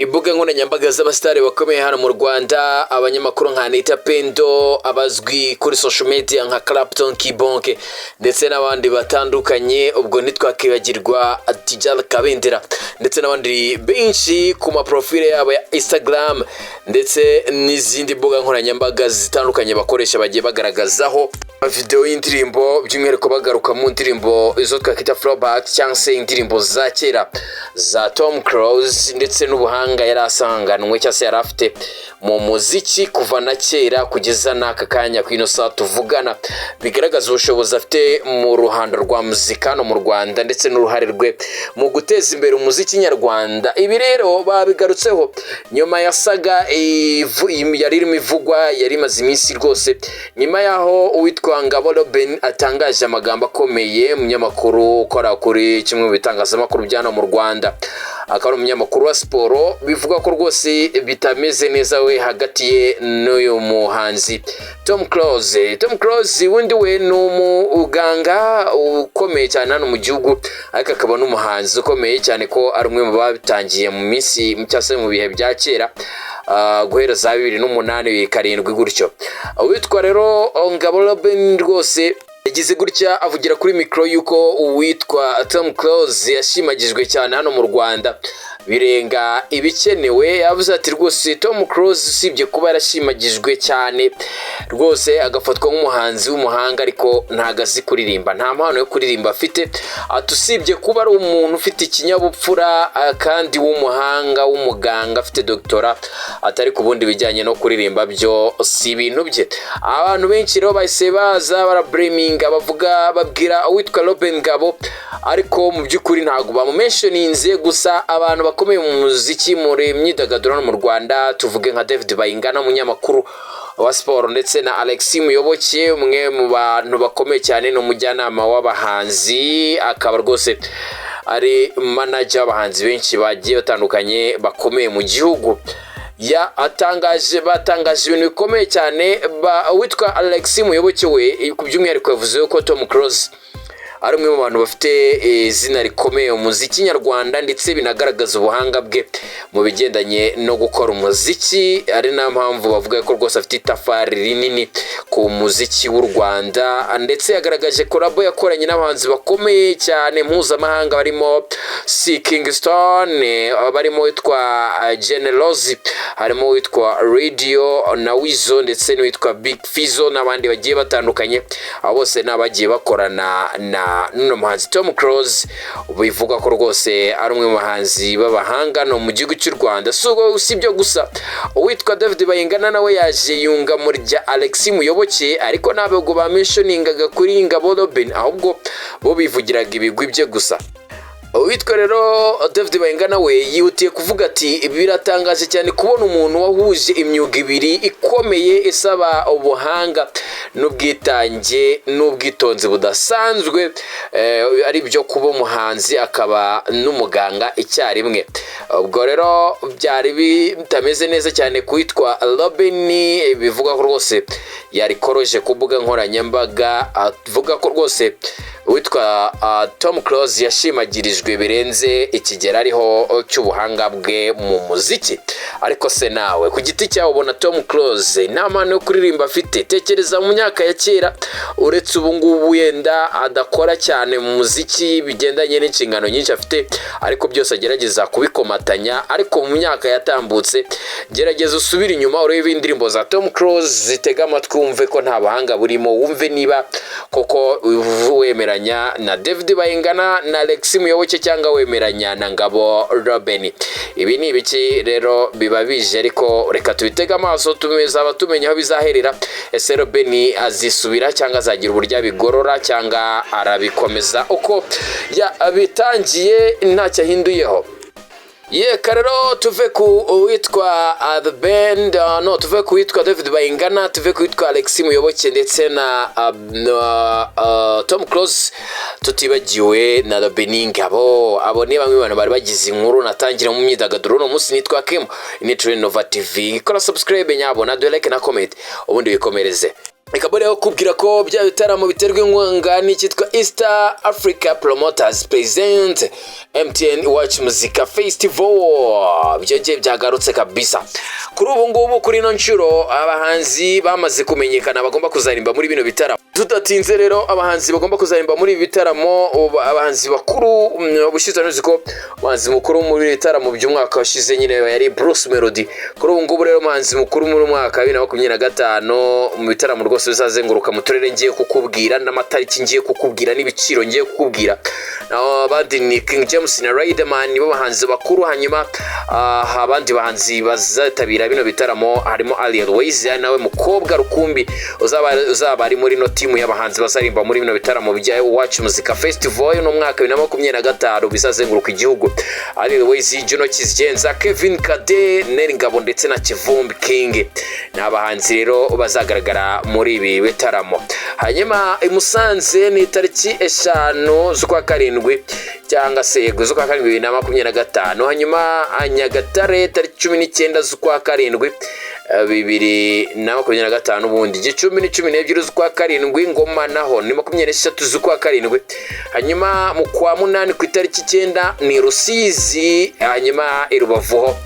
Imbuga nkoranyambaga z'abasitari bakomeye hano mu Rwanda, abanyamakuru nka Anita Pendo, abazwi kuri social media nka Clapton Kibonke ndetse n'abandi batandukanye, ubwo ntitwakibagirwa Tijal Kabendera ndetse n'abandi benshi ku maprofile yabo ya Instagram ndetse n'izindi mbuga nkoranyambaga zitandukanye bakoresha, bagiye bagaragazaho videwo y'indirimbo, by'umwihariko bagaruka mu ndirimbo izo twakwita throwback cyangwa se indirimbo za kera za Tom Close, ndetse n'ubuhanga yari asanganwe cyangwa se yari afite mu muziki kuva na kera kugeza n'aka kanya ku ino saha tuvugana, bigaragaza ubushobozi afite mu ruhando rwa muzika hano mu Rwanda ndetse n'uruhare rwe mu guteza imbere umuziki nyarwanda. Ibi rero babigarutseho nyuma ya saga yari irimo ivugwa, yari imaze iminsi rwose, nyuma y'aho uwitwa Ngabo Robin atangaje amagambo akomeye, umunyamakuru ukora kuri kimwe mu bitangazamakuru bya hano mu Rwanda, akaba ari umunyamakuru wa siporo, bivuga ko rwose bitameze neza we hagati ye n'uyu muhanzi Tom Close. Tom Close wundi we ni umuganga ukomeye cyane hano mu gihugu, ariko akaba n'umuhanzi ukomeye cyane, ko ari umwe mu babitangiye mu minsi cyangwa se mu bihe bya kera, guhera za 2008, 7 gutyo. Uwitwa rero Ngabo Robin rwose yagize gutya avugira kuri mikoro y'uko uwitwa Tom Close yashimagijwe cyane hano mu Rwanda birenga ibikenewe. Yavuze ati: "Rwose Tom Close, usibye kuba yarashimagijwe cyane rwose agafatwa nk'umuhanzi w'umuhanga, ariko ntago azi kuririmba, nta mpano yo kuririmba afite." Ati: "Usibye kuba ari umuntu ufite ikinyabupfura kandi w'umuhanga, w'umuganga, afite doctorat, atari ku bundi bijyanye no kuririmba byo si ibintu bye." Abantu benshi rero bahise baza barablaminga, bavuga, babwira uwitwa Robin Ngabo, ariko mu by'ukuri ntabwo bamumentioninze. Gusa abantu bakomeye mu muziki, muri myidagaduro hano mu Rwanda, tuvuge nka David Bayingana, umunyamakuru wa siporo, ndetse na Alexis Muyoboke, umwe mu bantu bakomeye cyane, ni umujyanama w'abahanzi, akaba rwose ari manager w'abahanzi benshi bagiye batandukanye bakomeye mu gihugu, ya atangaje, batangaje ibintu bikomeye cyane. Uwitwa Alexis Muyoboke we ku by'umwihariko yavuze ko Tom Close ari umwe mu bantu bafite izina rikomeye mu muziki nyarwanda, ndetse binagaragaza ubuhanga bwe mu bigendanye no gukora umuziki, ari nayo mpamvu bavuga ko rwose afite itafari rinini ku muziki w'u Rwanda. Ndetse yagaragaje collabo yakoranye n'abahanzi bakomeye cyane mpuzamahanga, barimo C Kingston, barimo witwa Generosi, harimo witwa Radio na Wizo, ndetse n'uwitwa Big Fizzo n'abandi bagiye batandukanye. Abo bose ni abagiye bakorana na n'uno muhanzi Tom Close, bivuga ko rwose ari umwe mu bahanzi b'abahanga no mu gihugu cy'u Rwanda. Si ubwo, si ibyo gusa, uwitwa David Bayingana nawe yaje yunga mu rya Alexis Muyoboke, ariko ntabwo bamentioningaga kuri Ngabo Robin, ahubwo bo bivugiraga ibigwi bye gusa. Uwitwa rero David Bayingana we yihutiye kuvuga ati: "Biratangaje cyane kubona umuntu wahuje imyuga ibiri ikomeye isaba ubuhanga n'ubwitange n'ubwitonzi budasanzwe, ari byo kuba umuhanzi akaba n'umuganga icyarimwe." Ubwo rero byari bitameze neza cyane kuwitwa Robin, bivuga ko rwose yarikoroje ku mbuga nkoranyambaga, avuga ko rwose uwitwa Tom Close yashimagirijwe birenze ikigero ariho cy'ubuhanga bwe mu muziki. Ariko se nawe ku giti cyawe ubona Tom Close nta mpano yo kuririmba afite? Tekereza mu myaka ya kera, uretse ubu ngubu yenda adakora cyane mu muziki bigendanye n'inshingano nyinshi afite, ariko byose agerageza kubikomatanya, ariko mu myaka yatambutse, gerageza usubire inyuma urebe indirimbo za Tom Close, zitega amatwi wumve ko nta buhanga burimo, wumve niba koko wemeranya na David Bayingana na Alex Muyoboke cyangwa wemeranya na Ngabo Robin. Ibi ni ibiki rero biba bije? Ariko reka tubitege amaso, tumezaba tumenya aho bizaherera. Ese Robin azisubira cyangwa azagira uburyo abigorora, cyangwa arabikomeza uko yabitangiye ntacyo ahinduyeho? Yeka rero tuve ku witwa The Band, no tuve ku witwa David Bayingana, tuve ku witwa Alexis Muyoboke ndetse na Tom Close, tutibagiwe na Robin Ngabo. Abo ni bamwe mu bantu bari bagize inkuru natangira mu myidagaduro uno munsi. Nitwa Kim, ni Nova TV. Kora subscribe nyabona, dore like na comment, ubundi wikomereze. Reka rero kubwira ko bya bitaramo biterwa inkunga n'icyitwa East Africa Promoters Present MTN Iwacu Muzika Festival byongeye byagarutse kabisa. Kuri ubu ngubu, kuri ino nshuro, abahanzi bamaze kumenyekana bagomba kuzarimba muri bino bitaramo. Tudatinze rero, abahanzi bagomba kuzarimba muri ibi bitaramo, abahanzi bakuru, ubushize uzi ko umuhanzi mukuru muri ibi bitaramo by'umwaka washize nyine yari Bruce Melody. Kuri ubu ngubu rero, umuhanzi mukuru muri mwaka wa 2025 mu bitaramo rwose bizazenguruka mu turere ngiye kukubwira, n'amatariki ngiye kukubwira, n'ibiciro ngiye kukubwira, naho abandi ni King James na Riderman, nibo bahanzi bakuru. Hanyuma abandi bahanzi bazitabira bino bitaramo harimo Ariel Wayz, nawe mukobwa rukumbi uzaba ari muri ino timu y'abahanzi bazarimba muri bino bitaramo bya Iwacu Muzika Festival yo mwaka 2025 bizazenguruka igihugu: Ariel Wayz, Juno Kizigenza, Kevin Kade, Nel Ngabo ndetse na Kivumbi King. Ni abahanzi rero bazagaragara muri ibi bitaramo. Hanyuma i Musanze ni tariki 5 z'ukwa karindwi, cyangwa se yego, z'ukwa karindwi 2025. Hanyuma Nyagatare tariki 19 z'ukwa karindwi 2025. Ubundi Gicumbi ni 12 z'ukwa karindwi. Ngoma naho ni 23 z'ukwa karindwi. Hanyuma mu kwa munani ku itariki 9 ni Rusizi. Hanyuma i Rubavu ho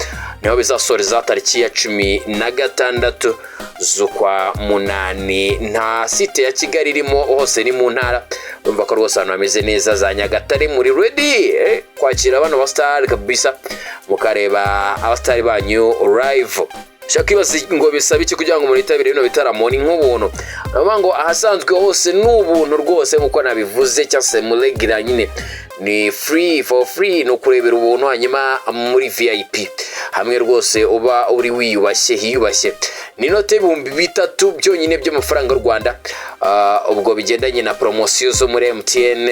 niho bizasoreza tariki ya 16 z'ukwa munani. Nta site ya Kigali irimo, hose ni mu ntara. Urumva ko rwose ahantu hameze neza za Nyagatare, muri ready kwakira bano basitari kabisa, mukareba abasitari banyu live. Ushaka kwibaza ngo bisaba iki kugira ngo umuntu yitabire bino bitaramo? Ni nk'ubuntu. Baravuga ngo ahasanzwe hose ni ubuntu rwose nk'uko nabivuze, cyangwa se muregira nyine ni free for free, ni ukurebera ubuntu. Hanyuma muri VIP hamwe rwose uba uri wiyubashye, hiyubashye, ni inote 3000 byonyine by'amafaranga y'u Rwanda. Ubwo bigendanye na poromosiyo zo muri MTN.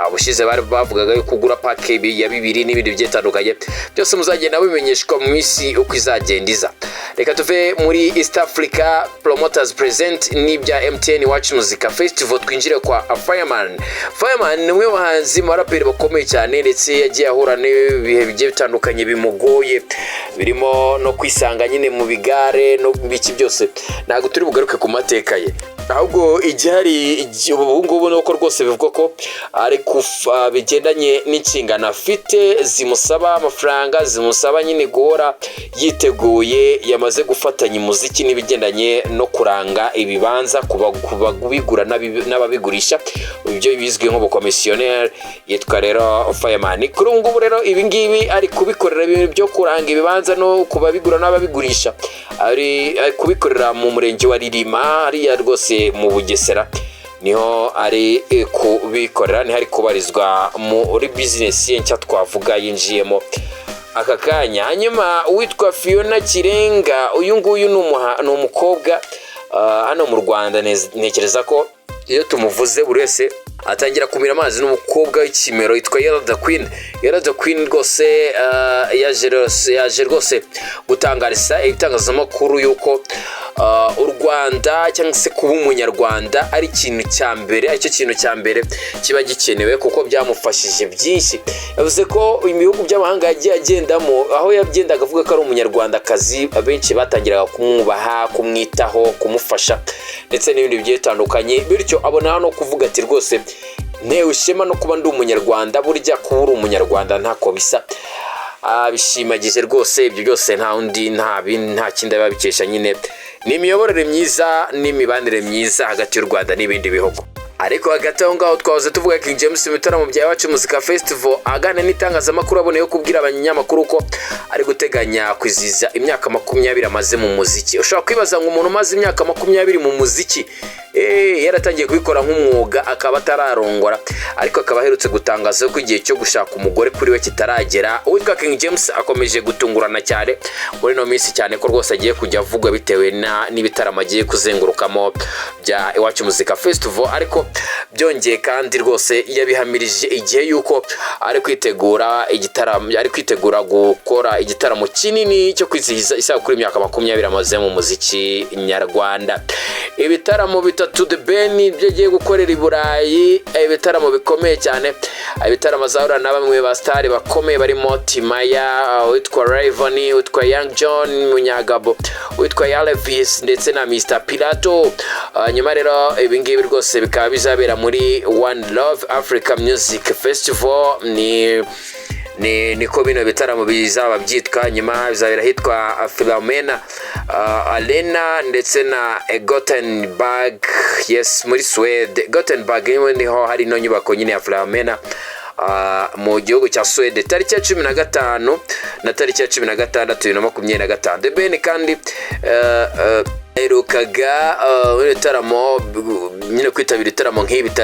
Ubushize bari bavugaga yuko ugura pake ya bibiri n'ibindi bigiye bitandukanye. Byose muzagenda bimenyeshwa mu minsi uko izagenda iza. Reka tuve muri East Africa Promoters Present n'ibya MTN Iwacu Muzika Festival, twinjire kwa Fireman. Fireman ni umwe mu bahanzi, mu baraperi bakomeye cyane, ndetse yagiye ahura n'ibihe bigiye bitandukanye bimugoye, birimo no kwisanga nyine mu bigare no mu biki byose. Ntabwo turi bugaruke ku mateka ye, ahubwo igihari ubu ngubu ni uko rwose bivugwa ko ari kufa bigendanye n'inshingano afite zimusaba amafaranga, zimusaba nyine guhora yiteguye. Yamaze gufatanya umuziki n'ibigendanye no kuranga ibibanza ku babigura n'ababigurisha, ibyo bizwi nk'ubukomisiyoneri. Yitwa rero Fireman. Kuri ubu ngubu rero ibi ngibi ari kubikorera, ibintu byo kuranga ibibanza no ku babigura n'ababigurisha, ari kubikorera mu murenge wa Ririma hariya rwose mu Bugesera, niho ari kubikorera, niho ari kubarizwa muri bizinesi ye nshya twavuga yinjiyemo aka kanya. Hanyuma uwitwa Fiona Kirenga, uyu nguyu ni umukobwa hano mu Rwanda, ntekereza ko iyo tumuvuze buri wese atangira kumira amazi. Ni umukobwa w'ikimero yitwa Yella the Queen. Yella the Queen rwose yaje rwose gutangariza ibitangazamakuru yuko u Rwanda, cyangwa se kuba umunyarwanda, ari ikintu cya mbere, aricyo kintu cya mbere kiba gikenewe, kuko byamufashije byinshi. Yavuze ko ibihugu by'amahanga yagiye agendamo, aho yagendaga avuga ko ari umunyarwandakazi, abenshi batangiraga kumwubaha, kumwitaho, kumufasha ndetse n'ibindi bigiye bitandukanye. Bityo abona no kuvuga ati: "Rwose ntewe ishema no kuba ndi umunyarwanda. Burya kuba uri umunyarwanda ntako bisa." Abishimagije rwose ibyo byose nta undi, nta kindi ababikesha nyine, ni imiyoborere myiza n'imibanire myiza hagati y'u Rwanda n'ibindi bihugu. Ariko hagati aho ngaho twahoze tuvuga King James mu bitaramo bya Iwacu Muzika Festival, aganira n'itangazamakuru, aboneyeho kubwira abanyamakuru ko ari guteganya kwizihiza imyaka 20 amaze mu muziki. Ushobora kwibaza ngo umuntu umaze imyaka 20 mu muziki, yaratangiye kubikora nk'umwuga, akaba atararongora, ariko akaba aherutse gutangaza ko igihe cyo gushaka umugore kuri we kitaragera. Uwitwa King James akomeje gutungurana cyane muri ino minsi, cyane ko rwose agiye kujya avugwa bitewe n'ibitaramo agiye kuzengurukamo bya Iwacu Muzika Festival. Ariko byongeye kandi rwose yabihamirije igihe yuko ari kwitegura igitaramo, ari kwitegura gukora igitaramo kinini cyo kwizihiza isabukuru y'imyaka 20 amaze mu muziki nyarwanda. Ibitaramo bitatu 3 The Ben ibyo agiye gukorera i Burayi, ibitaramo bikomeye cyane, ibitaramo azahura na bamwe ba star bakomeye barimo Timaya, witwa Rayvanny, witwa Young John Munyagabo, witwa Yalevis ndetse na Mr Pilato. Nyuma rero ibi ngibi rwose bikaba bizabera muri One Love Africa Music Festival, ni niko bino bitaramo bizaba byitwa. Nyuma bizabera ahitwa Philomena Arena ndetse na Gothenburg, yes, muri Swede. Gothenburg niho hari ino nyubako nyine ya Philomena mu gihugu cya Swede, tariki ya 15 na tariki ya 16 2025. The Ben kandi aherukaga muri bitaramo nyine kwitabira ibitaramo nk'ibi.